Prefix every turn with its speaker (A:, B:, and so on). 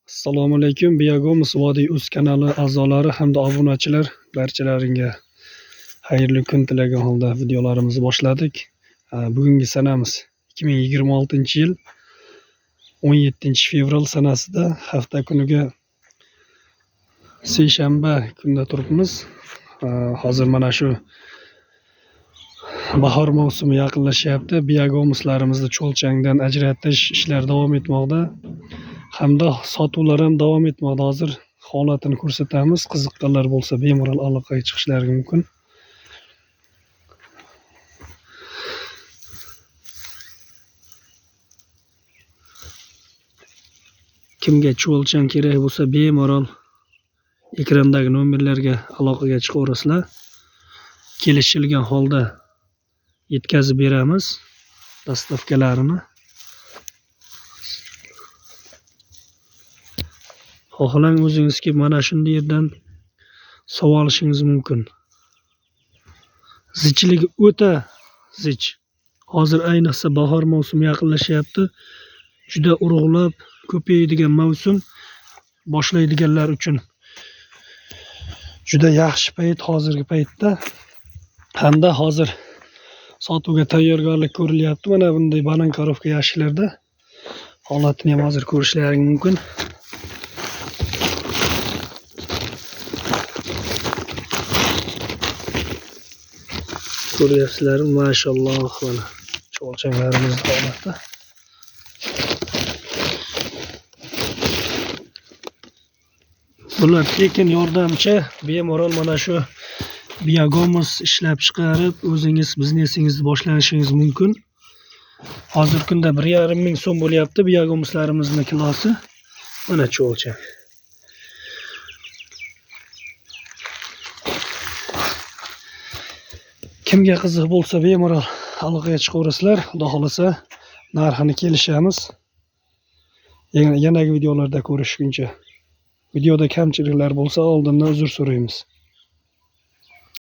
A: Assalomu alaykum, Biogomus Vodiy Uz kanali a'zolari hamda obunachilar, barchalaringga xayrli kun tilagan holda videolarimizni boshladik. Bugungi sanamiz 2026-yil 17 fevral sanasida, hafta kuniga seshanba kunda turibmiz. Hozir mana shu bahor mavsumi yaqinlashyapti. Biogomuslarimizni cho'lchangdan ajratish ishlari davom etmoqda. Hamda sotuvlar ham davom etmoqda. Hozir holatini ko'rsatamiz. Qiziqqanlar bo'lsa, bemalol aloqaga chiqishlari mumkin. Kimga cho'lchang kerak bo'lsa, bemalol ekrandagi nomerlarga aloqaga chiqaverasizlar. Kelishilgan holda yetkazib beramiz доставка larini. Xohlang, o'zingiz kelib mana shunday yerdan sova olishingiz mumkin. Zichligi o'ta zich. Hozir ayniqsa bahor mavsumi yaqinlashyapti. Juda urug'lab ko'payadigan mavsum, boshlaydiganlar uchun juda yaxshi payt hozirgi paytda. Hamda hozir sotuvga tayyorgarlik ko'rilyapti. Mana bunday banan коробка yashiklarda holatini ham hozir ko'rishlaring mumkin. Ko'ryapsizlarmi? Mashalloh, mana cholchanglarimiz holati. Bular tekin yordamchi, bemalol mana shu biogomus ishlab chiqarib, o'zingiz biznesingizni boshlashingiz mumkin. Hozirgi kunda 1,5 ming so'm bo'lyapti biogomuslarimizni kilosi. Mana cho'lchang. Kimga qiziq bo'lsa, bemalol aloqaga chiqaverasizlar. Xudo xohlasa, narxini kelishamiz. Yanagi videolarda ko'rishguncha. Videoda kamchiliklar bo'lsa, oldindan uzr so'raymiz.